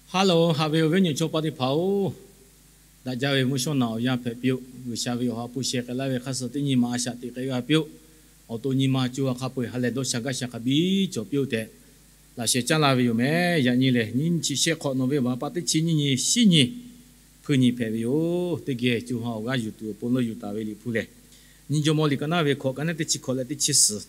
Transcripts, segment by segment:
Hello, haꞈ ve awˬ viˉ awˬ nyi chaw paˆ teˇ hpaˍ-oˬ, daꞈ jaˇ ve mvuhˇ shawˉ naꞈ awˬ yanˇ hpehꞈ piˇ-oˆ. G'uiˬsha ve awˬ ha hpu sheh k'ai laˇ ve hk'a suh teˇ nyi ma a shaꞈ teꞈ k'ai g'a piˇ-oˆ. Awˬ to nyi ma co ha hk'a peu-eˬ ha lehˬ dawˇ sha gaˇ sha hk'a biˇ cawˬ piˇ-oˆ tehꞈ laꞈ sheh caˉ laˇ ve yoˬ mehˍ. Yaꞈ nyi lehˬ, nyiˇ chi shehˆ hk'awꞈ nawˬ ve awˬ ha pa teˇ chi nyiˇ nyi shinˉ nyi hpui nyi hpehꞈ ve yoˬ. Teˇ geh co ha awˬ g'aˇ yuˬ tuˬ awˬ pon lawˇ yuˬ taˍ ve Liꞈ hpu lehˬ, Nyiˇ Jawˇmawˇ liꞈ ka naˉ ve hkawꞈ, ka naˉ teˇ chi hkawꞈ leh teˇ chi suhˍ.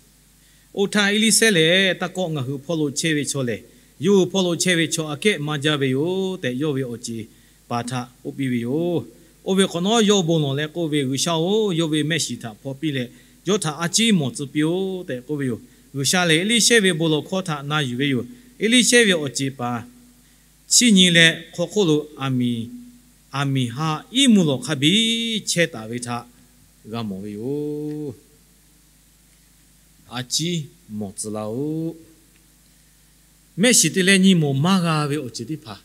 Oˇ htaˇ, Eˇliˇshehˇ lehˬ taˇ kawˆ, ngaˬ hui hpawˇ lo chehˇ ve chaw lehˬ, yawˇ hui hpawˇ lo chehˇ ve chaw aꞈ kehˉ maˇ jaˇ ve yoˬ tehꞈ, yawˇ ve awˬ ceˬ paˍ htaꞈ k'oˆ piˇ ve yoˬ. Oˇ ve hk'awꞈ nawˉ yawˇ bon lawˬ leh k'oˆ ve, G'uiˬsha-oˬ, yawˇ ve mehˆ shiˍ htaꞈ hpaw piˇ leh, yawˇ htaꞈ a ciˉ mawˬ tcuh piˇ-oˆ tehꞈ k'oˆ ve yoˬ. G'uiˬsha lehˬ, Eˇliˇshehˇ ve bon lawˬ hkawˇ htaꞈ na yuˬ ve yoˬ. Eˇliˇshehˇ ve awˬ ceˬ paˍ chiˇ nyi leh hk'aw hk'oˆ lo aˬ miˍ, aˬ miˍ ha iˉ mvuhˇ lawˬ hk'a biˇ chehˇ taˍ ve htaꞈ g'a mawˬ ve yoˬ. A ciˉ mawˬ tcuh laˇ-oˆ. Mehˆ shiˍ te leh nyi mawˬ maˇ g'a ve awˬ ceuˬ teˇ hpaˍ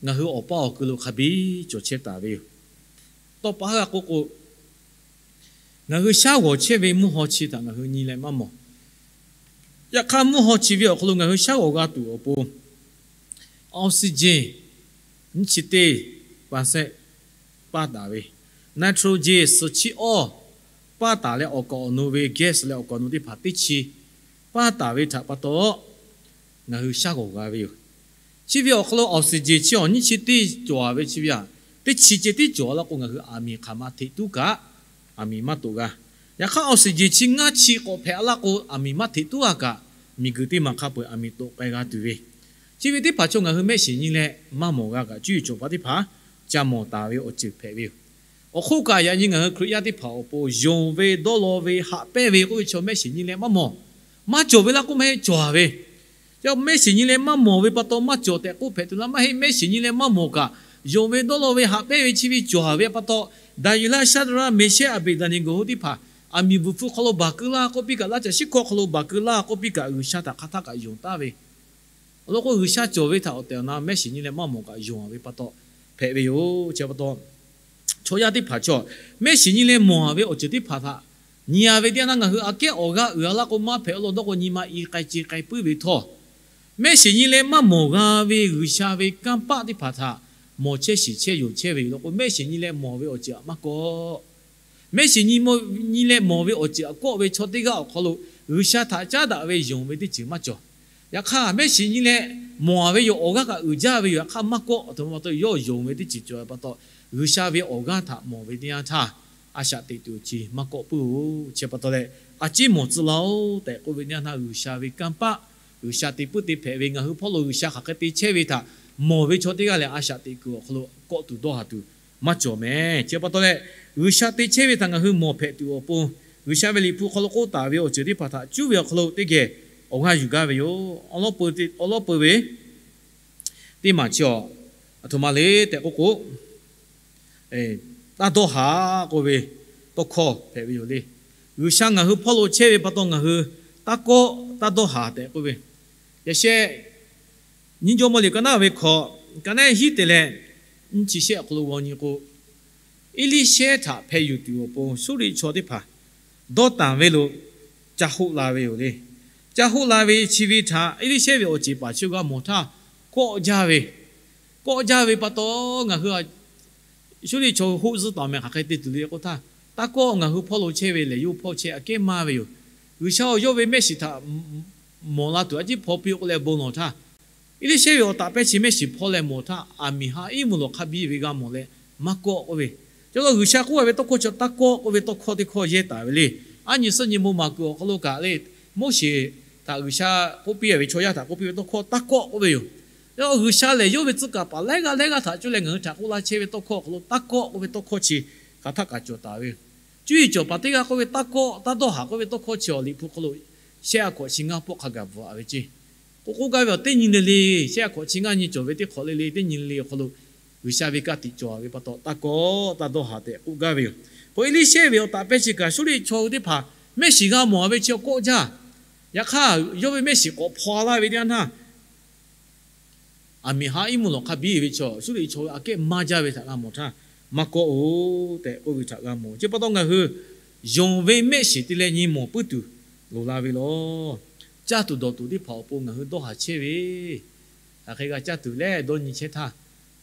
ngaˬ hui awˬ paˇ awˬ kui lo hk'a biˇ cawˬ chehˇ taˍ ve yoˬ. Tawˇ pa g'a k'oˆ k'o, ngaˬ hui shaˉ g'awˬ chehˇ ve mvuhˇ haw chi htaꞈ ngaˬ hui nyi leh maˇ mawˬ. Yaꞈ hk'aˇ, mvuhˇ haw chi ve awˬ hk'aw lo ngaˬ hui shaˉ g'awˬ g'a tuˬ awˬ pon, oxygen nyiˇ chi teˇ percent paˇ taˍ ve, nitrogen suhˍ chiˇ awˇ paˇ taˍ leh awˬ kaˍ awˬ nu ve gas leh awˬ kaˍ awˬ nu teˇ hpaˍ teˇ chi paˇ taˍ ve htaꞈ pa taw, ngaˬ hui shaˉ g'awˬ g'a ve yoˬ. Chi ve awˬ hk'aw lo oxygen chi awˬ nyiˇ chi teˇ cawˬ ve chi ve aꞈ, teˇ chi ceh tiˉ cawˬ laˇ k'o, ngaˬ hui aˬ miˍ hk'aˬ ma hteꞈ tuˉ kaꞈ aˬ miˍ maˇ toꞈ g'a. Yaꞈ hk'aˇ, oxygen chi ngaˇ chi k'awꞈ hpehꞈ laˇ k'o, aˬ miˍ maˇ hteꞈ tuˉ g'a kaꞈ, miˬguiˬ teˇ maˬ hk'a peu-eˬ aˬ miˍ toꞈ k'ai g'a tuˬ ve, chi ve teˇ hpaˍ chaw ngaˬ hui mehˆ shiˍ nyi leh maˇ mawˬ g'a kaꞈ, cuˇ yiˍ cawˬ paˍ teˇ hpaˍ ca mawˬ taˍ ve awˬ ceuˬ hpehꞈ ve yoˬ. Awˬ hk'oˆ kaꞈ, yaꞈ nyi ngaˬ hui Hkriꞈ yaˇ teˇ hpaˍ awˬ pon, yonˍ ve, dawˇ law ve, haꞈ pehnˇ ve k'oˆ ve chaw mehˆ shiˍ nyi leh maˇ mawˬ, maˇ cawˬ ve laˇ k'oˆ maˇ heˆ, cawˬ ve. Mehˆ shiˍ nyi leh maˇ mawˬ ve pa taw maˇ cawˬ tehꞈ k'oˆ hpehꞈ tuˬ laˇ maˇ heˆ. Mehˆ shiˍ nyi leh maˇ mawˬ kaꞈ, yonˍ ve, dawˇ law ve, haꞈ pehnˇ ve chi ve cawˬ ve pa taw, Daˍyeˍlaˆ, Shaˍdraˆ, Meˍshehˆ, Aˍbeˍdaˍneˍgoˍ hui teˇ hpaˍ aˬ miˍ bvuhˬ hpfuh hk'aw lo baˬ keu laˇ k'oˆ piˇ kaꞈ, laˇ caˬ shiˉ hkawˇ hk'aw lo baˬ keu laˇ k'oˆ piˇ kaꞈ, G'uiˬsha htaꞈ hk'a htaˇ kaꞈ yonˍ taˍ ve awˬ lawn k'o, G'uiˬsha cawˬ ve htaꞈ awˬ tehˬ awˬ na mehˆ shiˍ nyi leh maˇ mawˬ kaꞈ yonˍ ve pa taw hpehꞈ ve yoˬ. Chi pa taw, chaw yaˇ teˇ hpaˍ chaw mehˆ shiˍ nyi leh mawˬ ve awˬ ceuˬ teˇ hpaˍ htaꞈ nyi-a ve teˇ yanˇ, ngaˬ hui aꞈ kehˉ awˬ g'aˇ uiˍ-a laˇ k'o, maˇ hpehꞈ awˬ lawn dawˇ k'o, nyi ma i k'ai ce k'ai puiˉ ve htawˇ, mehˆ shiˍ nyi leh maˇ mawˬ g'a ve G'uiˬsha ve kanˇ paˆ teˇ hpaˍ htaꞈ mawˬ chehˇ shiˍ chehˇ yonˍ chehˇ ve yoˬ law k'o, mehˆ shiˍ nyi leh mawˬ ve awˬ ceuˬ aꞈ maˇ kawˆ. Mehˆ shiˍ nyi, nyi leh mawˬ ve awˬ ceuˬ aꞈ kawˆ ve chaw teˇ g'aˇ awˬ hk'aw lo G'uiˬsha htaꞈ caˉ daꞈ ve yonˍ ve teˇ ceuˬ maˇ cawˬ. Yaꞈ hk'aˇ, mehˆ shiˍ nyi leh mawˬ-a ve yoˬ, awˬ g'aˇ kaꞈ uiˍ jaˇ ve yoˬ. Yaꞈ hk'aˇ maˇ kawˆ, aˬ htoꞈ ma pa taw yawˇ yonˍ ve teˇ ceuˬ cawˬ ve pa taw, G'uiˬsha ve awˬ g'aˇ htaꞈ mawˬ ve teˇ yanˇ htaˇ, a shaꞈ teꞈ tuˬ awˬ ceuˬ maˇ kawˆ puiˉ-oˬ. Chi pa taw leh, a ciˉ mawˬ tcuh laˇ-oˆ tehꞈ k'oˆ ve teˇ yanˇ htaˇ, G'uiˬsha ve kanˇ paˆ, G'uiˬsha te puiˉ te hpehꞈ ve, ngaˬ hui hpawˇ lo G'uiˬsha hk'aˬ hk'e te chehˇ ve htaꞈ mawˬ ve chaw teˇ g'aˇ lehˬ, a shaꞈ teꞈ kuiˬ awˬ hk'aw lo kawˆ tuˬ dawˇ haˍ tuˬ maˇ cawˬ mehˍ. Chi pa taw leh, G'uiˬsha te chehˇ ve htaꞈ ngaˬ hui mawˬ hpehꞈ tuˬ awˬ pon, G'uiˬsha ve Liꞈ hpu hk'aw lo k'oˆ taˍ ve awˬ ceuˬ teˇ hpaˍ htaꞈ cuˉ ve awˬ hk'aw lo teˇ geh awˬ g'aˇ yuˬ gaˇ ve yoˬ. Awˬ lawn peu-e teˇ maˬ chi awˬ, aˬ htoꞈ ma le tehꞈ k'oˆ k'o, taˇ dawˇ haˍ k'oˆ ve tawˇ hkawˇ hpehꞈ ve yoˬ le. G'uiˬsha ngaˬ hui hpawˇ lo chehˇ ve pa taw, ngaˬ hui taˇ kawˆ taˇ dawˇ haˍ tehꞈ k'oˆ ve, yaꞈ sheh Nyiˇ Jawˇmawˇ liꞈ ka naˉ ve hkawꞈ, ka naˉ hiˉ te leh nyiˇ chi shehˆ awˬ hk'aw lo g'aw nyi k'o, Eˇliˇshehˇ htaꞈ hpeh yuˬ tuˬ awˬ pon Suˇriˆ chaw teˇ hpaˍ dawˇ tanˬ ve lo ca hoˆ la ve yoˬ le. Ca hoˆ la ve chi ve htaꞈ Eˇliˇshehˇ ve awˬ ceˬ paˍ chi g'a mawˬ htaˇ, kawˆ jaˇ ve, kawˆ jaˇ ve pa taw, ngaˬ hui Suˇriˆ chaw hoˆ zuhˆ taˍ meh hk'aˬ hk'e te tuˬ le k'oˆ htaˇ, taˇ kawˆ, ngaˬ hui hpawˇ lo chehˇ ve lehˬ yawˇ hpawˇ chehˇ aꞈ kehˉ maˇ ve yoˬ. G'uiˬsha-oˬ, yawˇ ve mehˆ shiˍ htaꞈ mawˬ la tuˬ a ciˉ hpaw piˇ-oˆ k'oˆ leh bon lawˬ htaˇ, Eˇliˇshehˇ ve awˬ taꞈ pehˇ chi mehˆ shiˍ hpawˇ leh mawˬ htaˇ, aˬ miˍ ha iˉ mvuhˇ lawˬ hk'a biˇ ve g'a mawˬ leh maˇ kawˆ k'oˆ ve. Cawˇ law G'uiˬsha k'oˆ ve tawˇ hkawˇ chi taˇ kawˆ k'oˆ ve tawˇ hkawˇ teˇ hkawˇ yehˇ taˍ ve le. Aˉ nyi suhˉ nyi bon maˍ kuiˬ awˬ hk'aw lo kaꞈ le, Moˉseˍ htaꞈ G'uiˬsha k'oˆ piˇ ve, chaw yaˇ htaꞈ k'oˆ piˇ ve tawˇ hkawˇ taˇ kawˆ k'oˆ ve yoˬ. Cawˇ law G'uiˬsha lehˬ, yawˇ ve tcuh kaˍ paˍ lehˉ g'aˇ lehˉ g'aˇ htaꞈ cuˇ leh ngaˬ hui htaꞈ k'oˆ laˇ chehˇ ve tawˇ hkawˇ awˬ hk'aw lo taˇ kawˆ k'oˆ ve tawˇ hkawˇ chi hk'aˬ htaˆ kaꞈ cawˬ taˍ ve yoˬ. Cuˇ yiˍ cawˬ paˍ teˇ g'aˇ k'oˆ ve taˇ kawˆ taˇ dawˇ haˍ k'oˆ ve tawˇ hkawˇ chi awˬ Liꞈ hpu hk'aw lo shehˆ a hkawꞈ chi ngaˇ pawˆ hk'a gaˬ bvuhꞈ-a ve ceˇ. K'oˆ k'oˆ gaˇ ve awˬ teˇ nyi le le, shehˆ a hkawꞈ chi ngaˇ nyi cawˬ ve teˇ hk'awꞈ le le, teˇ nyi le le awˬ hk'aw lo G'uiˬsha ve ka tiꞈ cawˬ-a ve pa taw, taˇ kawˆ taˇ dawˇ haˍ tehꞈ k'oˆ gaˇ ve yoˬ. K'o Eˇliˇshehˇ ve awˬ taꞈ pehˇ chi kaꞈ Suˇriˆ chaw hui teˇ hpaˍ mehˆ shiˍ g'a mawˬ-a ve chi awˬ kawˆ jaˇ. Yaꞈ hk'aˇ, yawˇ ve mehˆ shiˍ k'awꞈ hpaw laˇ ve teˇ yanˇ htaˇ, aˬ miˍ ha iˉ mvuhˇ lawˬ hk'a biˇ ve chaw Suˇriˆ chaw aꞈ kehˉ maˇ jaˇ ve htaꞈ g'a mawˬ htaˇ, maˇ kawˆ-oˬ tehꞈ k'oˆ ve htaꞈ g'a mawˬ. Chi pa taw ngaˬ hui yonˍ ve mehˆ shiˍ te leh nyi mawˬ puiˉ tuˬ loˍ la ve lawˬ. Caˇ tuˬ dawˬ tuˬ teˇ hpaˍ awˬ pon ngaˬ hui dawˇ haˍ chehˇ ve, Hk'aˬ hk'e g'a caˇ tuˬ leh dawˇ nyi chehˇ htaˇ,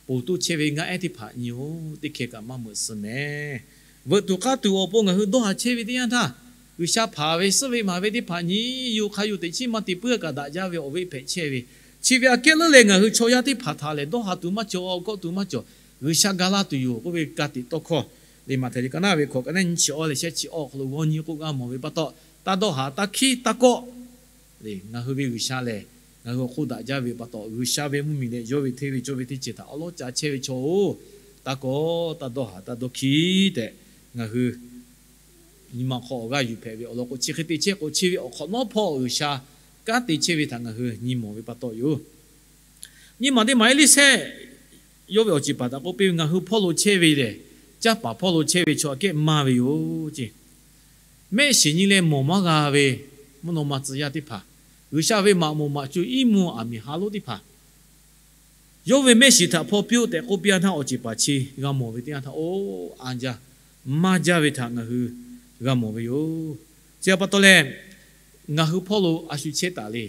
ponˬ toˇ chehˇ ve ngaˆ ehˉ teˇ hpaˍ nyi-oˬ, teˇ hkeh kaꞈ maˇ meuꞈ suh mehˍ. Veuꞈ tuˬ k'aˇ tuˬ awˬ pon ngaˬ hui dawˇ haˍ chehˇ ve teˇ yanˇ htaˇ, G'uiˬsha hpanˍ ve suhˉ ve maˍ ve teˇ hpaˍ nyi yuˬ hk'a yuˬ teꞈ chiˉ maˇ te puiˉ kaꞈ daꞈ jaˇ ve awˬ viˉ hpehꞈ chehˇ ve, chi ve aꞈ kehˉ leuˉ leh ngaˬ hui chaw yaˇ teˇ hpaˍ htaꞈ lehˬ dawˇ haˍ tuˬ maˇ cawˬ, kawˆ tuˬ maˇ cawˬ, G'uiˬsha ga laˇ tuˬ yoˬ k'oˆ ve ka tiꞈ tawˇ hkawˇ le maꞈ htehˍ liꞈ ka naˉ ve hkawꞈ ka naˉ nyi chi awˇ leh shehˆ chi awˇ awˬ hk'aw lo g'awˇ nyi k'oˆ g'a mawˬ ve pa taw, taˇ dawˇ haˍ taˇ hkiˉ taˇ kawˆ le, ngaˬ hui ve G'uiˬsha lehˬ ngaˬ hui awˬ hk'oˆ daꞈ jaˇ ve pa taw, G'uiˬsha ve mvuhˇmiˬ leh yawˇ ve hteˇ ve cawˇ ve teˇ ceuˬ htaꞈ awˉ lawˉ ca chehˇ ve chaw-oˬ, taˇ kawˆ taˇ dawˇ haˍ taˇ dawˇ hkiˉ tehꞈ, ngaˬ hui nyi ma hk'aw awˬ g'aˇ yuˬ hpehꞈ ve awˬ lawn k'o, chi hk'e te chehˇ k'o, chi ve awˬ hk'awꞈ nawˉ hpawˇ G'uiˬsha kanˉ te chehˇ ve htaꞈ ngaˬ hui nyi mawˬ ve pa taw yoˬ. Nyi maˬ teˇ maˬ Eˇliˇsehˇ yawˇ ve awˬ ceˬ paˍ htaꞈ k'oˆ piˇ ve, ngaˬ hui hpawˇ lo chehˇ ve lehˬ, canˇ paˍ hpawˇ lo chehˇ ve chaw aꞈ kehˉ maˇ ve yoˬ ceˇ. Mehˆ shiˍ nyi leh mawˬ maˇ g'a ve mvuhˇ naw ma tcuh yaˇ teˇ hpaˍ, G'uiˬsha ve maꞈ moˍ maꞈ cuˇ iˉ mvuhˇ aˬ miˍ ha lonˉ teˇ hpaˍ, yawˇ ve mehˆ shiˍ htaꞈ hpaw piˇ-oˆ tehꞈ k'oˆ piˇ-a htaˇ, awˬ ceˬ paˍ chi g'a mawˬ ve teˇ yanˇ htaˇ, oˇ, anˇ jaˇ maˇ jaˇ ve htaꞈ ngaˬ hui g'a mawˬ ve yoˬ. Chi htaꞈ pa taw leh, ngaˬ hui hpawˇ lo a shu chehˇ taˍ le.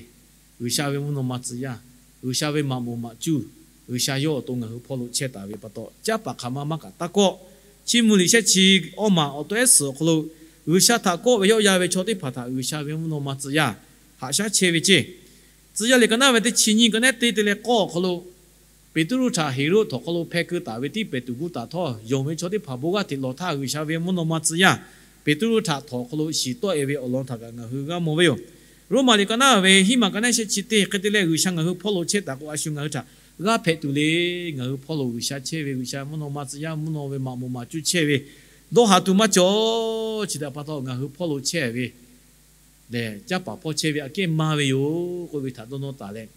G'uiˬsha ve mvuhˇ naw ma tcuh yaˇ, G'uiˬsha ve maꞈ moˍ maꞈ cuˇ, G'uiˬsha yawˇ awˬ to ngaˬ hui hpawˇ lo chehˇ taˍ ve pa taw, canˇ paˍ hk'aˬ ma maˇ kaꞈ taˇ kawˆ. Chiˇ mvuh liꞈ shehˆ chi awˇ maˬ awˬ to ehˉ suhˍ awˬ hk'aw lo, G'uiˬsha htaꞈ kawˆ ve yawˆ yan ve chaw teˇ hpaˍ htaꞈ G'uiˬsha ve mvuhˇ naw ma tcuh yaˇ haꞈ shaˉ chehˇ ve ceˇ. Tcuh yaˇ liꞈ ka naˉ ve teˇ chi nyiˇ ka nehˉ teˇ te leh k'awˇ awˬ hk'aw lo, Peˍtruˆ htaꞈ Heˍroˆ htawnˍ hk'aw lo hpeh keu taˍ ve tiˉ pehˍ tuˬ gu taˍ htawˇ, yonˍ ve chaw teˇ hpaˍ bon g'aˇ hteꞈ lawˬ htaˇ, G'uiˬsha ve mvuhˇ naw ma tcuh yaˇ Peˍtruˆ htaꞈ htawnˍ hk'aw lo shiˍ tawˆ-e ve awˬ lawn htaꞈ kaꞈ ngaˬ hui g'a mawˬ ve yoˬ. Roˉmaꞈ liꞈ ka naˉ ve hiˉ maˬ ka nehˉ shehˆ chi teˇ hk'e te leh, G'uiˬsha ngaˬ hui hpawˇ lo chehˇ taˍ k'o, a shu ngaˬ hui htaꞈ g'aˇ hpehꞈ tuˬ le. Ngaˬ hui hpawˇ lo G'uiˬsha chehˇ ve, G'uiˬsha mvuhˇ naw ma tcuh yaˇ mvuhˇ naw ve maꞈ moˍ maꞈ cuˇ chehˇ ve, dawˇ haˍ tuˬ maˇ cawˬ. Chi htaꞈ pa taw ngaˬ hui hpawˇ lo chehˇ ve lehˬ, canˇ paˍ hpawˇ chehˇ ve aꞈ kehˉ maˇ ve yoˬ k'oˆ ve htaꞈ dawˇ nawˇ taˍ leh,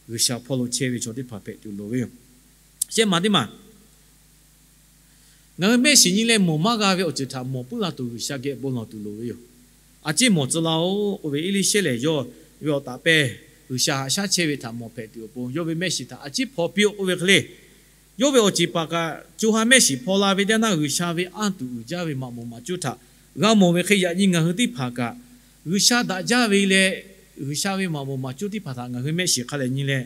G'uiˬsha hpawˇ lo chehˇ ve chaw teˇ hpaˍ hpehꞈ tuˬ loˍ ve yoˬ. Shehˆ maˬ teˇ maˬ, ngaˬ hui mehˆ shiˍ nyi leh mawˬ maˇ g'a ve awˬ ceuˬ htaꞈ mawˬ puiˉ la tuˬ G'uiˬsha geh bon lawˬ tuˬ loˍ ve yoˬ. A ciˉ mawˬ tcuh laˇ-oˆ k'oˆ ve, Eˇliˇsehˇ lehˬ yawˇ ve awˬ taˍ pehˇ G'uiˬsha haꞈ shaˉ chehˇ ve htaꞈ mawˬ hpehꞈ tuˬ awˬ pon, yawˇ ve mehˆ shiˍ htaꞈ a ciˉ hpaw piˇ-oˆ k'oˆ ve hk'e le. Yawˇ ve awˬ ceˬ paˍ kaꞈ co ha mehˆ shiˍ hpaw la ve teˇ naˇ, G'uiˬsha ve anˇ tuˬ uiˍ jaˇ ve maꞈ moˍ maꞈ cuˇ htaꞈ g'a mawˬ ve hk'e, yaꞈ nyi ngaˬ hui teˇ hpaˍ kaꞈ G'uiˬsha daꞈ jaˇ ve leh, G'uiˬsha ve maꞈ moˍ maꞈ cuˇ teˇ hpaˍ htaꞈ ngaˬ hui mehˆ shiˍ hk'a lehˬ nyi leh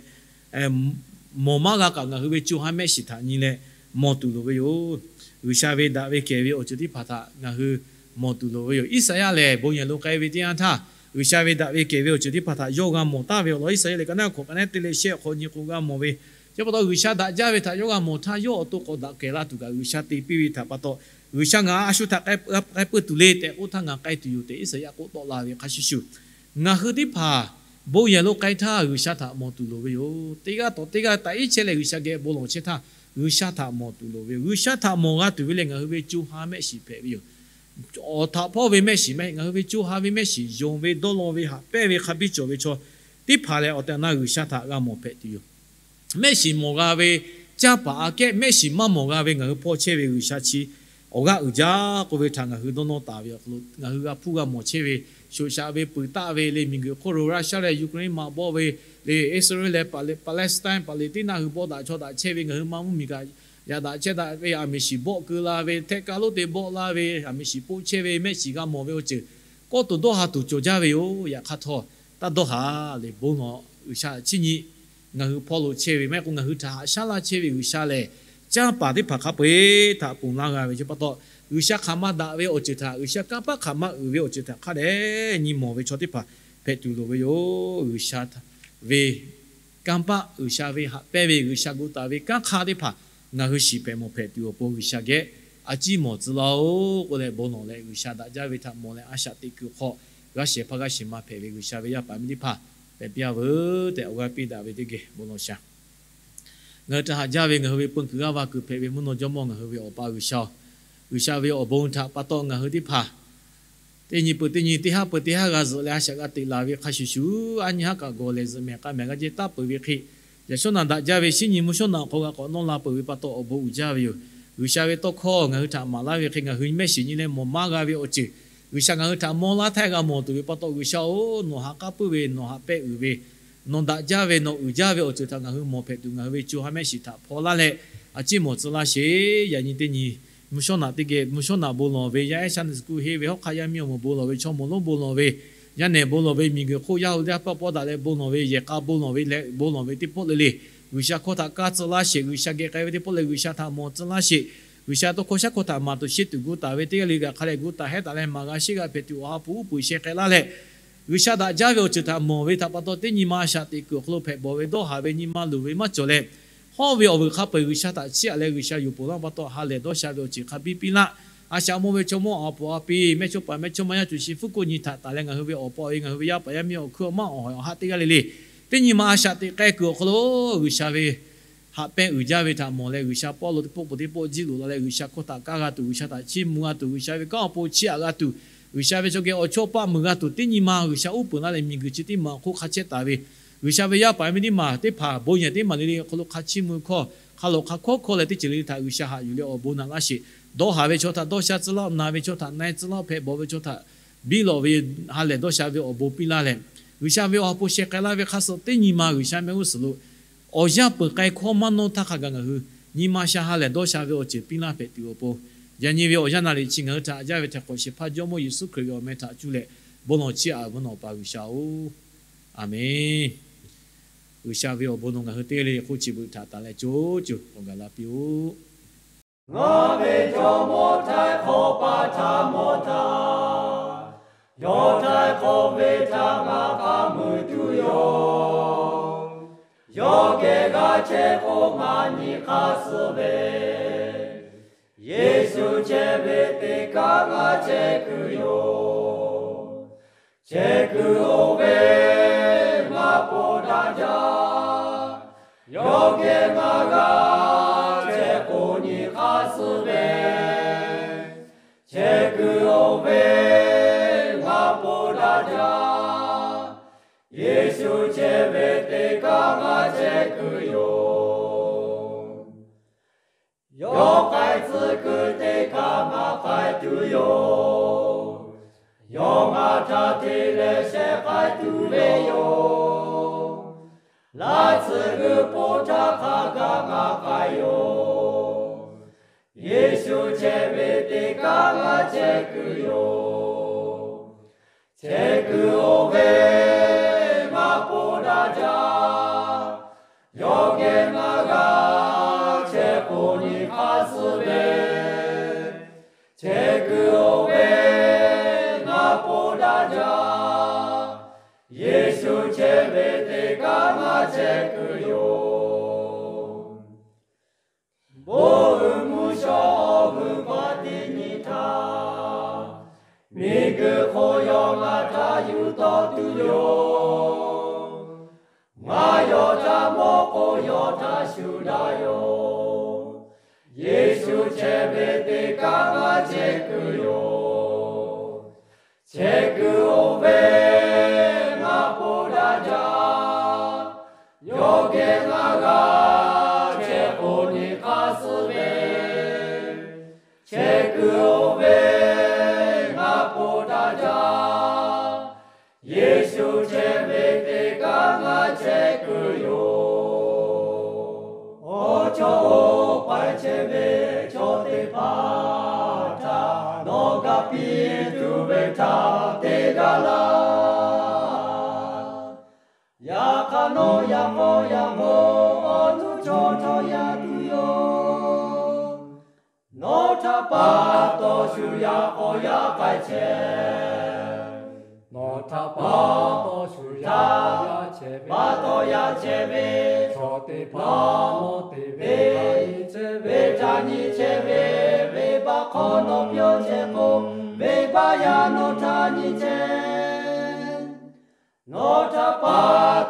mawˬ maˇ g'a kaꞈ, ngaˬ hui ve co ha mehˆ shiˍ htaꞈ nyi leh mawˬ tuˬ loˍ ve yoˬ. G'uiˬsha ve daꞈ ve kehˬ ve awˬ ceuˬ teˇ hpaˍ htaꞈ ngaˬ hui mawˬ tuˬ loˍ ve yoˬ. Iˉsaˍyaˆ lehˬ bon yehˬ lo k'ai ve teˇ yanˇ htaˇ, G'uiˬsha ve daꞈ ve kehˬ ve awˬ ceuˬ teˇ hpaˍ htaꞈ yawˇ g'a mawˬ taˍ ve awˬ lawn, Iˉsaˍyaˆ lehˬ ka naˉ hkawꞈ ka nehˉ te leh shehˆ hk'aw nyi k'o g'a mawˬ ve. Chi pa taw G'uiˬsha daꞈ jaˇ ve htaꞈ yawˇ g'a mawˬ htaˇ, yawˇ awˬ to k'awꞈ daꞈ kehˬ la tuˬ kaꞈ G'uiˬsha te piˇ ve htaꞈ pa taw, G'uiˬsha ngaˬ a shu htaꞈ k'ai peuˬ tuˬ le tehꞈ k'oˆ htaˇ, ngaˬ k'ai tuˬ yoˬ tehꞈ Iˉsaˍyaˆ k'oˆ tawˆ la ve hk'a shuˍ shuˍ, ngaˬ hui teˇ hpaˍ bon yehˬ lo k'ai htaˇ G'uiˬsha htaꞈ mawˬ tuˬ loˍ ve yoˬ. Teˇ g'aˇ tawꞈ teˇ g'aˇ taꞈ iˉ chehˇ leh G'uiˬsha geh bon lawˬ chehˇ htaˇ, G'uiˬsha htaꞈ mawˬ tuˬ loˍ ve yoˬ. G'uiˬsha htaꞈ mawˬ g'a tuˬ ve lehˬ, ngaˬ hui ve co ha mehˆ shiˍ hpehꞈ ve yoˬ. Awˬ htaꞈ hpawˇ ve mehˆ shiˍ mehˆ, ngaˬ hui ve co ha ve mehˆ shiˍ, yonˍ ve dawˇ law ve haꞈ pehnˇ ve hk'a biˇ cawˬ ve chaw teˇ hpaˍ lehˬ, awˬ tehˬ awˬ na G'uiˬsha htaꞈ g'a mawˬ hpehꞈ tuˬ yoˬ. Mehˆ shiˍ mawˬ g'a ve, canˇ paˍ aꞈ kehˉ mehˆ shiˍ maˇ mawˬ g'a ve ngaˬ hui hpawˇ chehˇ ve G'uiˬsha chi awˬ g'aˇ uiˍ jaˇ k'oˆ ve htaꞈ ngaˬ hui dawˇ nawˇ taˍ ve awˬ hk'aw lo, ngaˬ hui g'a hpuˇ g'a mawˬ chehˇ ve, shoꞈ shaꞈ ve puiˍ taˆ ve le, miˬguiˬ hk'oˆ lo Russia leh Ukraine maꞈ bawˆ ve le, Iˉsaˍreˍlaˆ leh Palestine paˍ liꞈ teˇ naˆ hui bawˆ daꞈ chaw daꞈ chehˇ ve, ngaˬ hui ma mvuhˇmiˬ kaꞈ yaꞈ daꞈ chehˇ daꞈ ve, aˬ miˍ shiˍ bawˆ keu la ve, htehˆ kaˇ lonˉ te bawˆ laˇ ve, aˬ miˍ shiˍ poˆ chehˇ ve, mehˆ shiˍ g'a mawˬ ve awˬ ceuˬ kawˆ to dawˇ ha tuˬ cawˬ jaˇ ve yoˬ. Yaꞈ hk'aˇ htawˇ, taˇ dawˇ haˍ le, bon lawˬ, G'uiˬsha chi nyi ngaˬ hui hpawˇ lo chehˇ ve maˇ heˆ k'o, ngaˬ hui htaꞈ haꞈ shaˉ laˇ chehˇ ve G'uiˬsha lehˬ, canˇ paˍ teˇ hpaˍ hk'a peu-eˬ htaꞈ ponˬ laˇ g'a ve chi pa taw, G'uiˬsha hk'aˬ ma daꞈ ve awˬ ceuˬ htaꞈ, G'uiˬsha kanˇ paˆ hk'aˬ ma uiˍ ve awˬ ceuˬ htaꞈ hk'a dehꞈ nyi mawˬ ve chaw teˇ hpaˍ hpehꞈ tuˬ loˍ ve yoˬ. G'uiˬsha ve kanˇ paˆ, G'uiˬsha ve haꞈ pehnˇ ve, G'uiˬsha gu taˍ ve kanˉ hk'aˇ teˇ hpaˍ ngaˬ hui shiˍ hpehꞈ mawˬ hpehꞈ tuˬ awˬ pon G'uiˬsha geh a ciˉ mawˬ tcuh laˇ-oˆ k'oˆ leh bon lawˬ leh, G'uiˬsha daꞈ jaˇ ve htaꞈ mawˬ leh a shaꞈ teꞈ kuiˬ hk'aw g'a shehˍ hpaˇ g'a shehˍ ma hpehꞈ ve G'uiˬsha ve yaˇ paˍ miˇ teˇ hpaˍ hpehꞈ piˇ-a veuˬ tehꞈ awˬ g'aˇ piˇ daꞈ ve teˇ geh bon lawˬ shaˍ. Ngaˬ hui htaꞈ haꞈ jaˇ ve ngaˬ hui ve peu kuiˬ g'aˇ va kuiˬ hpehꞈ ve mvuhˇ naw jawˇmawˇ ngaˬ hui ve Awˬ pa G'uiˬsha-oˬ, G'uiˬsha ve awˬ bon htaꞈ pa taw ngaˬ hui teˇ hpaˍ teˇ nyi peuˬ teˇ nyi, teˇ haˉ peuˬ teˇ haˉ g'a zuhꞈ leh a shaꞈ g'a teꞈ laˬ ve hk'a shuˍ shuˍ, a nyi haˉ kaꞈ gawˬ lehˬ zuhꞈ mehˍ k'a mehˍ g'a jehˇ taˉ peuˬ ve hk'e, yaꞈ shawˉ naꞈ daꞈ jaˇ ve shinˉ nyi mvuhˇ shawˉ naꞈ awˬ hk'aw g'a k'awꞈ nawˇ la peuˬ ve pa taw awˬ bon uiˍ jaˇ ve yoˬ. G'uiˬsha ve tawˇ hkawˇ ngaˬ hui htaꞈ maˍ laˇ ve hk'e, ngaˬ hui mehˆ shiˍ nyi leh mawˬ maˇ g'a ve awˬ ceuˬ G'uiˬsha ngaˬ hui htaꞈ mawˇ laˇ htaˇ g'a mawˬ tuˬ ve pa taw, G'uiˬsha-oˬ, nawˬ haꞈ k'aˉ puiˉ ve, nawˬ haꞈ pehnˇ uiˍ ve, nawˬ daꞈ jaˇ ve, nawˬ uiˍ jaˇ ve awˬ ceuˬ htaꞈ ngaˬ hui mawˬ hpehꞈ tuˬ ngaˬ hui ve co ha mehˆ shiˍ htaꞈ hpaw laˇ leh, a ciˉ mawˬ tcuh laˇ sheˍ. Yaꞈ nyi teˇ nyi mvuhˇ shawˉ naꞈ teˇ geh mvuhˇ shawˉ naꞈ bon lawˬ ve, yaˇ ehˉ sha nyi suhˍ kuˆ henˇ ve, hawˉ hk'aˆ yaˇ miˇ awˬ moˍ bon lawˬ ve, chaw moˍ lonˉ bon lawˬ ve, yaˇ nehˬ bon lawˬ ve, miˬguiˬ hk'oˆ yaˇ hu teˇ haˉ paˆ pawˆ daꞈ leh bon lawˬ ve, yehˬ k'a bon lawˬ ve leh bon lawˬ ve teˇ pawˆ le le G'uiˬsha hkawˇ htaꞈ kaˇ tcuh laˇ sheˍ. G'uiˬsha geh k'ai ve teˇ pawˆ lehˬ, G'uiˬsha htaꞈ mawˬ tcuh laˇ sheˍ. G'uiˬsha tawˇ hkawˇ shaˉ hkawˇ htaꞈ maˍ tuˬ sheˉ tuˬ gu taˍ ve teˇ g'aˇ le g'aꞈ hk'a leh gu taˍ hehˉ taˍ leh maˍ g'a sheˉ g'a hpehꞈ tuˬ, Awˬ ha hpu uˉ peunˍ sheh k'ai laˇ leh, G'uiˬsha daꞈ jaˇ ve awˬ ceuˬ htaꞈ mawˬ ve htaꞈ pa taw, teˇ nyi ma a shaꞈ teꞈ kuiˬ awˬ hk'aw lo hpehꞈ bawˬ ve dawˇ haˍ ve nyi ma luˬ ve maˇ cawˬ leh, hawˇ ve awˬ vuiˬ hk'a peu-eˬ G'uiˬsha htaꞈ chiˇ aꞈ leh G'uiˬsha yuˬ ponˬ laˇ pa taw, ha lehˬ dawˇ sha ve awˬ ceuˬ hk'a biˇ piˇ laˇ. A shaꞈ mawˇ ve chaw mawˇ awˬ puˍ awˬ pi, mehˇchawˇpaˍ mehˇchawˇma yaˇ cuˬ shi hpfuhˇ hk'oˆ nyi htaꞈ taˍ leh ngaˬ hui ve awˬ pa awˬ e, ngaˬ hui ve yaˇ paˍ yaˇ miˇ awˬ hkuiˉ awˬ maˇ awˬ hawˍ awˬ haˆ teˇ g'aˇ le le, teˇ nyi ma a shaꞈ teꞈ k'ai kuiˬ awˬ hk'aw lo G'uiˬsha ve haꞈ pehnˇ uiˍ jaˇ ve htaꞈ mawˬ leh, G'uiˬsha pawˆ lo teˇ pawˆ peuˬ teˇ pawˆ jiˇ loꞈ la leh, G'uiˬsha hkawˇ htaꞈ kaˇ g'a tuˬ, G'uiˬsha htaꞈ chiˇ mvuh g'a tuˬ, G'uiˬsha ve kanˉ awˬ pon chiˇ aꞈ g'a tuˬ, G'uiˬsha ve chaw geh awˬ chawˇ paˆ meuˬ g'a tuˬ, teˇ nyi ma G'uiˬsha uˉ peunˍ laˇ leh miˬguiˬ chi teˇ maˬ awˬ hk'oˆ hk'a chehˇ taˍ ve, G'uiˬsha ve yaˇ paˍ yaˇ miˇ teˇ maˬ teˇ hpaˍ bon yehˬ teˇ maˬ le le awˬ hk'aw lo hk'a chiˇ mvuh hkawˇ hk'a lawꞈ hk'a hkawˉ hkawˇ leh teˇ ceuˬ le le htaꞈ G'uiˬsha haꞈ yuˬ leh awˬ bon naꞈ laˇ sheˍ. Dawˇ haˍ ve chaw htaꞈ dawˇ sha tcuh laˇ, naˬ ve chaw htaꞈ na-e tcuh laˇ, hpehꞈ bawˬ ve chaw htaꞈ biˇ lawꞈ ve ha lehˬ dawˇ sha ve awˬ bon piˇ laˇ leh, G'uiˬsha ve awˬ ha hpu sheh k'ai laˇ ve hk'a suh teˇ nyi ma G'uiˬsha mehˆ g'uˇ suhˍ lo awˬ yanˇ peuˬ k'ai hkawˇ maˇ nawˇ htaˇ hk'a gaˬ ngaˬ hui nyi ma sha ha lehˬ dawˇ sha ve awˬ ceuˬ piˇ laˇ hpehꞈ tuˬ awˬ pon, yaꞈ nyi ve awˬ yanˇ naˍ riˍ chi ngaˬ hui htaꞈ haꞈ jaˇ ve htaꞈ hk'awꞈ shehˍ hpaˇ Jawˇmawˇ Yeˍsuˆ Hkriꞈ ve awˬ meh htaꞈ cuˇ leh bon lawˬ chiˇ aꞈ ve mvuhˇ naw pa G'uiˬsha-oˬ, Aˍmenˍ. G'uiˬsha ve awˬ bon nawˬ ngaˬ hui teˇ g'aˇ le le hk'oˆ chi beuꞈ htaꞈ taˍ leh co co awˬ gaˬ la piˇ-oˆ. Ngaˬ ve Jawˇmawˇ htaiˍ hk'awꞈ pa htaꞈ mawˬ htaˇ, yawˇ htaiˍ hk'awꞈ ve htaꞈ ngaˬ k'aˇ mui tuˬ yoˬ. Yawˇ geh g'a chehˇ k'o ngaˬ nyi hk'aˇ suh ve, Yeˍsuˆ chehˇ ve teˇ kaꞈ ngaˬ chehˇ kuiˬ yoˬ. Chehˇ kuiˬ oˇ ve ngaˬ po daꞈ jaˇ. Yawˇ geh ngaˬ g'a chehˇ k'o nyi hk'aˇ suh ve, chehˇ kuiˬ oˇ ve ngaˬ po daꞈ jaˇ. Yeˍsuˆ chehˇ ve teˇ kaꞈ ngaˬ chehˇ kuiˬ yoˬ. Yawˇ k'ai tcuh kuiˬ teˇ hkaˇ ngaˬ k'ai tuˬ yoˬ. Yawˇ ngaˬ htaꞈ hteˇ leh shehˍ k'ai tuˬ ve yoˬ. Laˇ tsuhˇ g'uiˬ po htaˇ hk'a gaˬ ngaˬ k'ai yoˬ. Yeˍsuˆ chehˇ ve teˇ kaꞈ ngaˬ chehˇ kuiˬ yoˬ. Chehˇ kuiˬ oˇ ve ngaˬ po daꞈ jaˇ. Yawˇ geh ngaˬ g'a chehˇ k'o nyi hk'aˇ suh ve, chehˇ kuiˬ oˇ ve ngaˬ po daꞈ jaˇ. Yeˍsuˆ chehˇ ve teˇ kaꞈ ngaˬ chehˇ kuiˬ yoˬ. Bon uiˍ mvuhˇ shawˉ awˬ g'uiˬ hk'aw teˇ nyi htaˇ, miˬguiˬ hk'oˆ yawˇ ngaˬ htaꞈ yuˬ tawˆ tuˬ yoˬ. Ngaˬ yawˇ htaꞈ mawˬ k'o yawˇ htaꞈ shuˍ daꞈ yoˬ. Yeˍsuˆ chehˇ ve teˇ kaꞈ ngaˬ chehˇ kuiˬ yoˬ. Chehˇ kuiˬ oˇ ve ngaˬ po daꞈ jaˇ. Yawˇ geh ngaˬ g'a chehˇ k'o nyi hk'aˇ suh ve, chehˇ kuiˬ oˇ ve ngaˬ po daꞈ jaˇ. Yeˍsuˆ chehˇ ve teˇ kaꞈ ngaˬ chehˇ kuiˬ yoˬ. Awˬ chawˇ-oˬ, paiˇ chehˇ ve chaw teˇ hpaˍ htaꞈ nawˬ ga piˇ tuˬ ve htaꞈ te gaˇ laˇ. Yaꞈ hk'aˇ nawˬ yaꞈ k'aw yaꞈ k'aw awˬ nuˇ chaw htawˇ yaꞈ tuˬ yoˬ. Nawˬ htaꞈ pa taw shu yaꞈ k'aw yaꞈ k'ai chehˇ. Nawˬ htaꞈ pa taw shu yaꞈ k'aw yaꞈ chehˇ ve, pa taw yaꞈ chehˇ ve chaw teˇ hpaˍ nawˬ te ve, venˇbaˆ htaꞈ nyi chehˇ ve, venˇbaˆ hk'aw nawˬ pyawˇ chehˇ k'o, venˇbaˆ yaˇ nawˬ htaꞈ nyi chehˇ. Nawˬ htaꞈ pa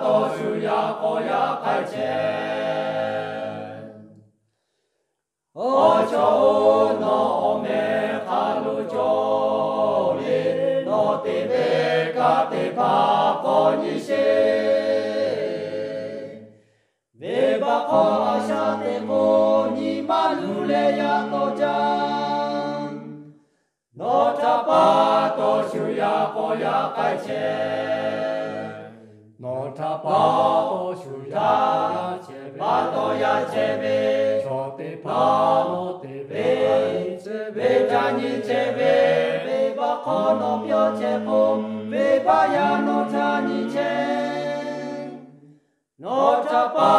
taw shu yaꞈ k'aw yaꞈ k'ai chehˇ. Awˬ chawˇ-oˬ, nawˬ awˬ meh hk'a lo cawˬ le, nawˬ te ve kanˉ teˇ hpaˍ k'awꞈ nyi sheˍ. Venˇbaˆ hk'aw a shaꞈ teꞈ k'o nyi ma luˬ leh yaꞈ tawˆ jaˇ. Nawˬ htaꞈ pa taw shu yaꞈ k'aw yaꞈ k'ai chehˇ. Nawˬ htaꞈ pa taw shu yaꞈ k'aw yaꞈ chehˇ ve, pa taw yaꞈ chehˇ ve chaw teˇ hpaˍ nawˬ te ve, venˇbaˆ htaꞈ nyi chehˇ ve, venˇbaˆ hk'aw nawˬ pyawˇ chehˇ k'o, venˇbaˆ yaˇ nawˬ htaꞈ nyi chehˇ. Nawˬ htaꞈ pa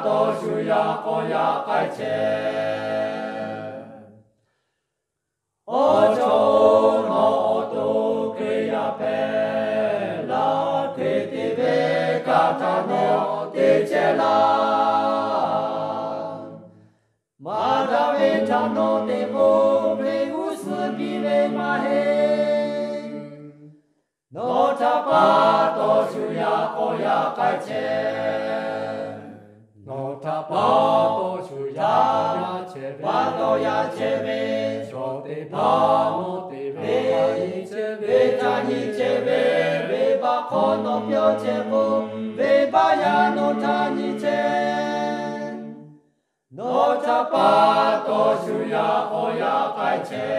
taw shuˍ yaꞈ k'aw yaꞈ k'ai chehˇ. Awˬ chawˇ-oˬ, nawˬ awˬ to Hkriꞈ yaˇ hpehꞈ laˇ. Hkriꞈ te ve kaꞈ htaꞈ nawˬ te chehˇ laˇ. Maˇ daꞈ ve htaꞈ nawˬ te k'o, ve g'uˇ suhˍ piˇ ve maˇ heˆ. Nawˬ htaꞈ pa taw shuˍ yaꞈ k'aw yaꞈ k'ai chehˇ. Nawˬ htaꞈ pa taw shuˍ yaꞈ yaꞈ chehˇ ve, pa taw yaꞈ chehˇ ve chaw teˇ hpaˍ nawˬ te ve, ve htaꞈ nyi chehˇ ve, venˇbaˆ hk'aw nawˬ pyawˇ chehˇ k'o, venˇbaˆ yaˇ nawˬ htaꞈ nyi chehˇ. Nawˬ htaꞈ pa taw shuˍ yaꞈ k'aw yaꞈ k'ai chehˇ.